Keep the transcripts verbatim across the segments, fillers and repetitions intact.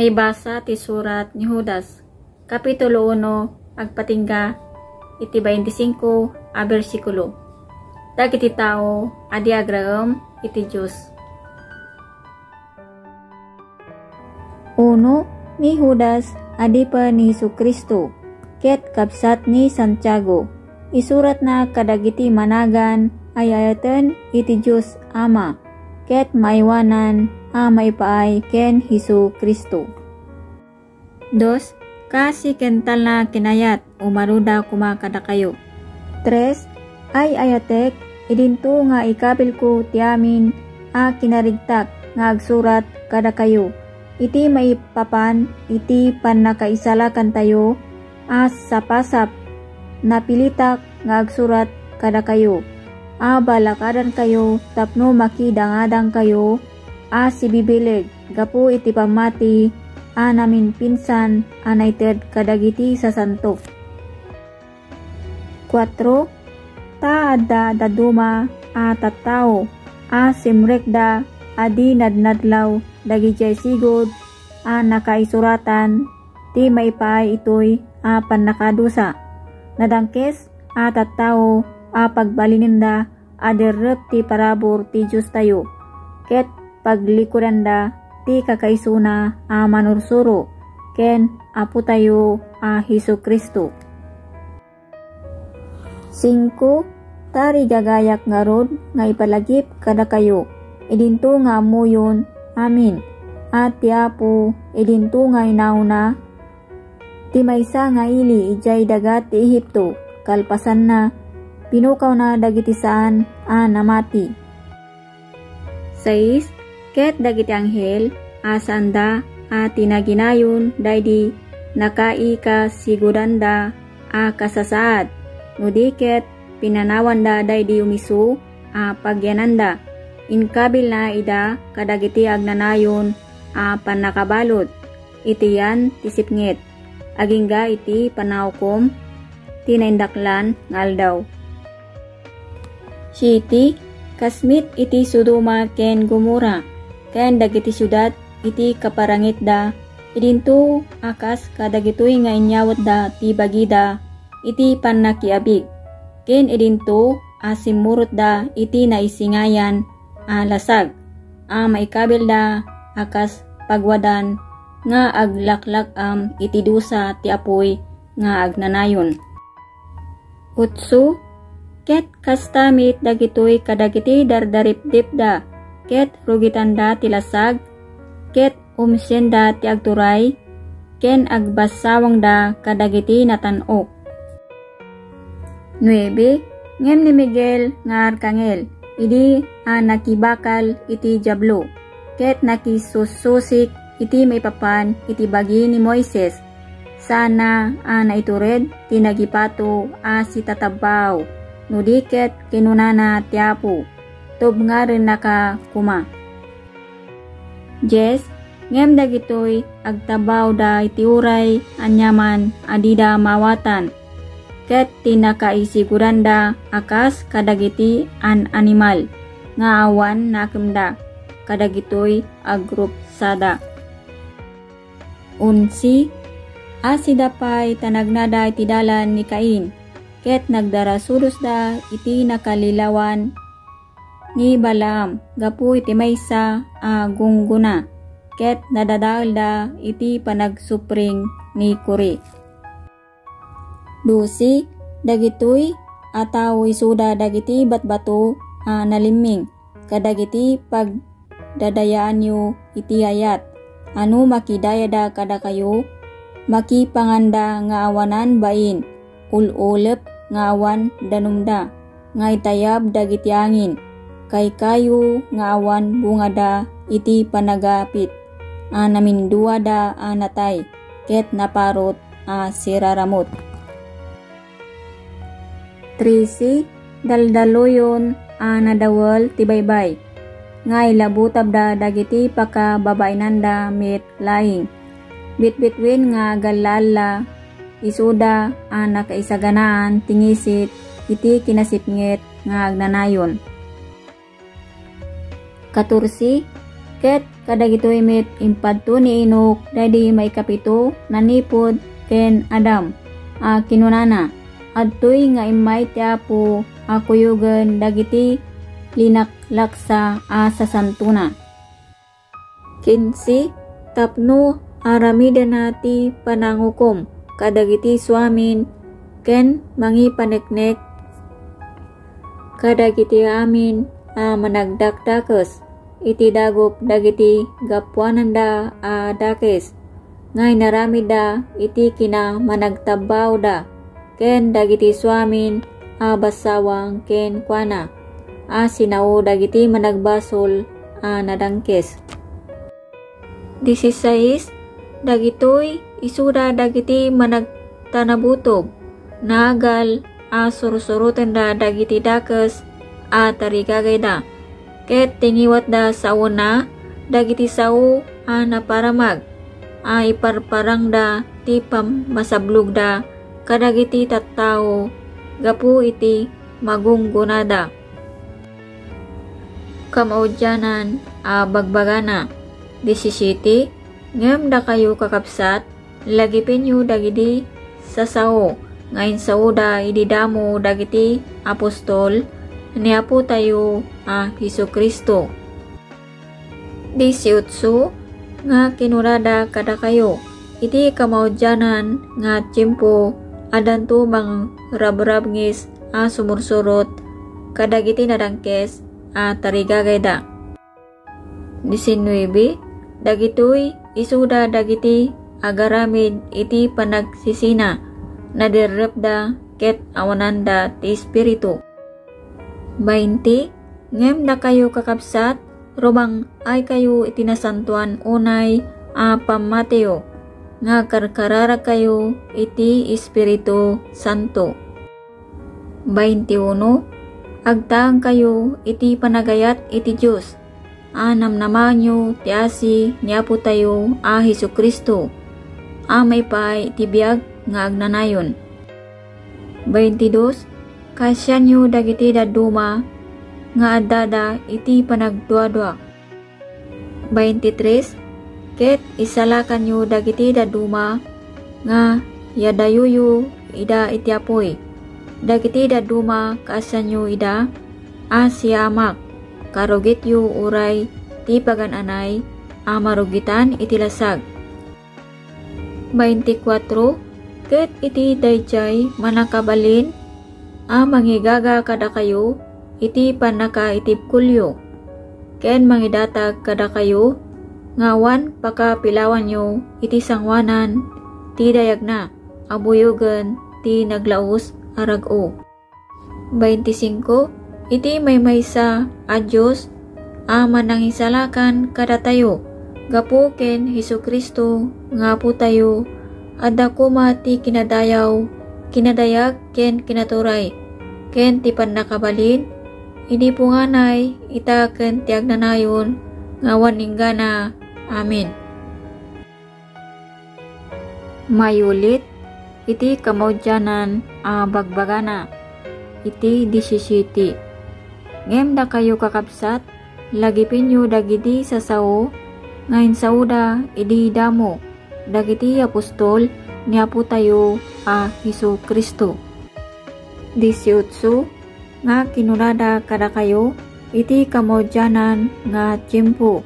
Ibasa ti surat ni Judas, Kapitulo uno, agpatingga iti baintisingko a bersikulo. Dagiti tao a di agraem iti Dios. Uno, ni Judas, adipen ni Jesu-Cristo, ket kabsat ni Santiago. Isuratna kadagiti managan ay-ayaten iti Dios Ama, ket maaywanan a maipaay ken Jesu-Cristo. Dos, kas ikentalna ken ayat, umaruda koma kadakayo. Tres, ay-ayatek, idinto nga ikabilko ti amin a kinarigtak nga agsurat kadakayo. Iti maipapan iti pannakaisalakantayo a sapasap, napilitak nga agsurat kadakayo a balakadankayo tapno makidangadangkayo a sibibileg gapu iti pammati a namimpinsan a naited kadagiti sasanto. Kuatro, ta adda dadduma a tattao a simrekda a di nadnadlaw dagidiay sigud a nakaisuratan ti maipaay itoy a pannakadusa. Nadangkes a tattao a pagbalinenda a derrep ti parabur ti Diostayo, ket paglikudanda ti kakaisuna a manursuro ken Apotayo a Jesu-Cristo. Singko, tarigagayak ngarud nga ipalagip kadakayo, idinto nga ammoyon amin, a ti Apo idinto nga inauna ti maysa nga ili idiay daga ti Egipto, kalpasanna, pinukawna dagiti saan a namati. Sais, ket dagiti anghel a saanda a tinaginayon daydi nakaikasigudanda a kasasaad, no di ket pinanawanda daydi umisu a pagyananda. Inkabilna ida kadagiti agnanayon a pannakabalud iti yan ti sipnget, agingga iti panaukom ti naindaklan nga aldaw. Siete, kas met iti Sodoma ken Gomorra, ken dagiti siudad iti kaparangitda, idinto a kas kadagitoy nga inyawatda ti bagida iti pannakiabig, ken idinto a simmurotda iti naisingayan a lasag, a maikabilda a kas pagwadan nga aglaklak-am iti dusa ti apuy nga agnanayon. Utso, ket kasta met dagitoy kadagiti dardaripdipda, ket rugitanda ti lasag, ket umsienda ti agturay, ken agbassawangda kadagiti natan-ok. Nuebe, ngem ni Miguel nga arkangel, idi a nakibakal iti Diablo, ket nakisussusik iti maipapan iti bagi ni Moises, saanna a naitured ti nagipato a sitatabao, no di ket kinunana ti Apo, "Tubngarennaka koma." Dies, ngem dagitoy agtabaoda iti uray aniaman a dida maawatan, ket ti nakaisiguranda a kas kadagiti an-animal nga awan nakemda kadagitoy agrupsada. Onse, asida pay ta nagnada iti dalan ni Cain, ket nagdarasudosda iti nakalilawan ni Balaam gapu iti maysa a gunggona, ket nadadaelda iti panagsupring ni Core. Dose, dagitoy a tao isuda dagiti batbato a nalimming kadagiti pagdadayaanyo iti ayat, a no makidayada kadakayo, makipanganda nga awanan bain, ul-ulep nga awan danumda, nga itayab dagiti angin, kaykayo nga awan bungada iti panagapit, a naminduada a natay, ket naparot a siraramut. Trese, daldaluyon a nadawel ti baybay, nga ilabutabda dagiti pakababainanda met laeng. Bitbituen nga agalla-alla, isuda a nakaisaganaan ti ngisit iti kinasipnget nga agnanayon. Katorse, Ket kadagitoy met impadto ni Enoc daydi maikapito nanipud ken Adam a kinunana, "Adtoy nga immay ti Apo a kuyogen dagiti linaklaksa a sasantona." Kinse, tapno aramidena ti panangukom kadagiti suamin ken mangipaneknek kadagiti amin a managdakdakes iti dagup dagiti gapuananda a dakes nga inaramidda iti kinamanagtabbaoda ken dagiti suamin a basawang kenkuana a sinao dagiti managbasol a nadangkes. Dieciséis, dagitoy isuda dagiti managtanabutob, naagal a sursurotenda dagiti dakes a tarigagayda, ket tingiwatda saona dagiti sao a naparamag a iparparangda ti pammasablogda kadagiti tattao gapu iti magunggonada. Kamaudianan a bagbagana. Diecisiete, ngem dakayo, kakabsat, lagipenyo dagidi sasao nga insaoda idi damo dagiti apostol ni Apotayo a Jesu-Cristo. Dieciocho, nga kinunada kadakayo, iti kamaudianan nga tiempo, addanto mangrabrabngis a sumursurot kadagiti nadangkes a tarigagayda. Diecinuebe, dagitoy isuda dagiti agaramid iti panagsisina, naderrepda ket awananda ti Espiritu. Bainte, ngem dakayo, kakabsat, rumang-aykayo iti nasantoan unay a pammatiyo, nga karkararagkayo iti Espiritu Santo. Bainte-uno, agtaengkayo iti panagayat iti Dios, a namnamaenyo ti asi ni Apotayo a Jesu-Cristo, a maipaay iti biag nga agnanayon. Baintidos, kaasianyo dagiti dadduma nga addada iti panagduadua. Baintitres, ket isalakanyo dagiti dadduma nga yadayoyo ida iti apuy. Dagiti dadduma kaasianyo ida a siamak, karugityo uray ti pagan-anay a marugitan iti lasag. Baintikuatro, ket iti daydiay mannakabalin a mangigaga kadakayo iti pannakaitibkolyo, ken mangidatag kadakayo nga awan pakapilawanyo iti sangoanan ti dayagna a buyogen ti naglaus a rag-o. Baintisingko, iti maymaysa a Dios a manangisalakan kadatayo gapu ken Jesu-Cristo nga Apotayo, adda koma ti kinadayaw, kinadayag ken kinaturay, ken ti pannakabalin idi punganay ita ken ti agnanayon nga awan inggana. Amen. Mayulit iti kamaudianan a bagbagana iti diecisiete. Ngem dakayo, kakabsat, lagipenyo dagidi sasao nga insaoda idi damo dagiti apostol ni Apotayo a Jesu-Cristo. Dieciocho, nga kinunada kadakayo iti kamaudianan nga tiempo,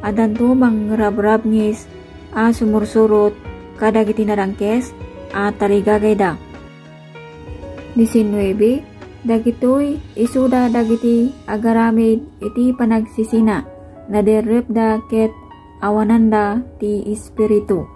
addanto mangrabrabngis a sumursurot kadagiti nadangkes a tarigagayda. Diecinuebe, dagitoy isuda dagiti agaramid iti panagsisina, naderrepda ket awananda ti Espiritu.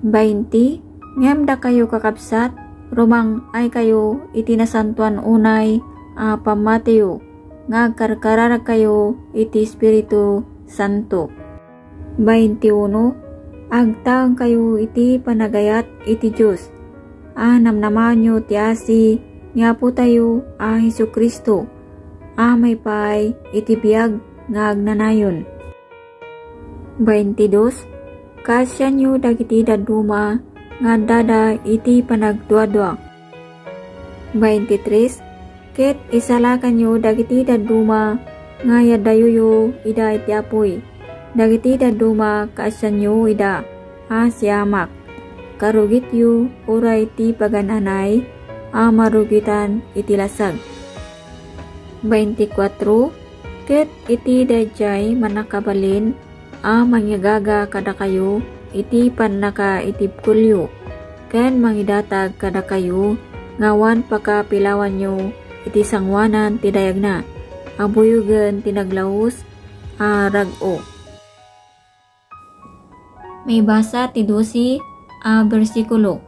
Bainti, ngem dakayo, kakabsat, rumang-aykayo iti nasantoan unay a pammatiyo nga agkarkararagkayo iti Espiritu Santo. Baintiuno, agtaengkayo iti panagayat iti Dios a namnamaenyo ti asi ni Apotayo a Jesu-Cristo a maipaay iti biag nga agnanayon. Baintidos, kaasianyo dagiti dadduma nga addada iti panagduadua. Baintitres, ket isalakanyo dagiti dadduma nga yaddayoyo ida iti apuy. Dagiti dadduma kaasianyo ida a siamak. Karugityo uray ti pagan-anay a marugitan iti lasag. Bainti kuatro. Ket iti daydiay mannakabalin a mangagaga kadakayo iti pannakaitibkolyo, ken mangidatag kadakayo nga awan pakapilawanyo iti sangoanan ti dayagna, abuyogen ti naglaus a rag-o. Maibasa ti dose a bersikulo.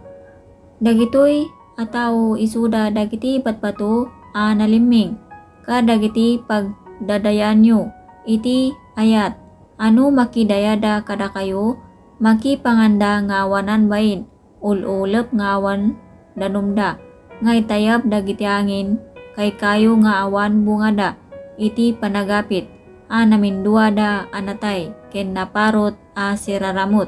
Dagitoy a tao isuda dagiti batbato a nalimming, kadagiti pagdadayaanyo iti ayat, a no makidayada kadakayo, makipanganda nga awanan bain, ul-ulep nga awan danumda, nga itayab dagiti angin, kaykayo nga awan bungada iti panagapit, a naminduada a natay, ken naparot a siraramut.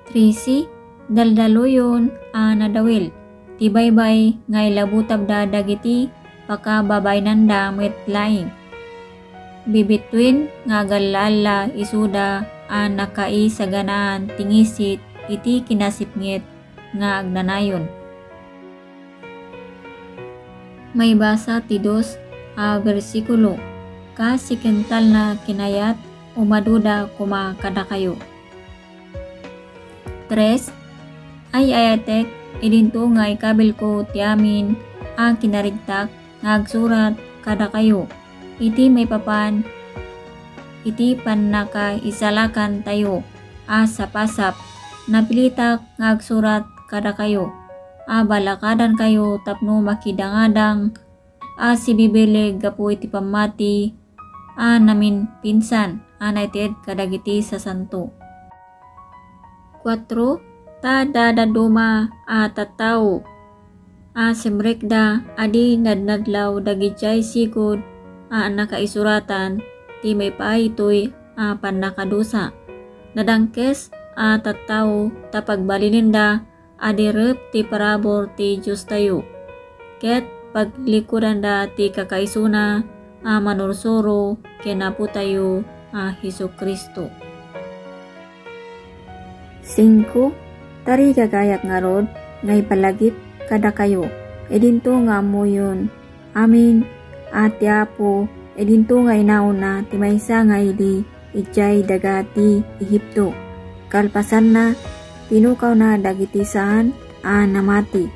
Trese. Daldaloyon a nadawil ti baybay nga ilabutabda dagiti pakababainanda met laeng. Bibittuen nga agalla-alla isuda a nakaisaganaan ti ngisit iti kinasipnget nga agnanayon. Maibasa ti dos a bersikulo, kas ikentalna kinayat umaduda koma kadakayo. Tres. Ay-ayatek, idinto nga ikabilko ti amin a kinarigtak nga agsurat kadakayo iti maipapan iti pannakaisalakantayo a sapasap. Napilitak nga agsurat kadakayo a balakadankayo tapno makidangadang a sibibileg gapu iti pammati a namimpinsan a naiteded kadagiti sasanto. Kuatro. Ta adda dadduma a tattao a simrekda a di nadnadlaw dagidiay sigud a nakaisuratan ti maipaaytoy a pannakadusa. Nadangkes a tattao ta pagbalinenda a direp ti parabur ti Diostayo, ket paglikudanda ti kakaisuna a manursuro ken Apotayo a Jesu-Cristo. Singko. Tarigagayak ngarud nga ipalagip kadakayo, idinto nga ammoyon amin a ti Apo, idinto nga inaonna ti maysa nga idi idiay daga ti Egipto. Kalpasanna, pinukawna dagiti saan a namati,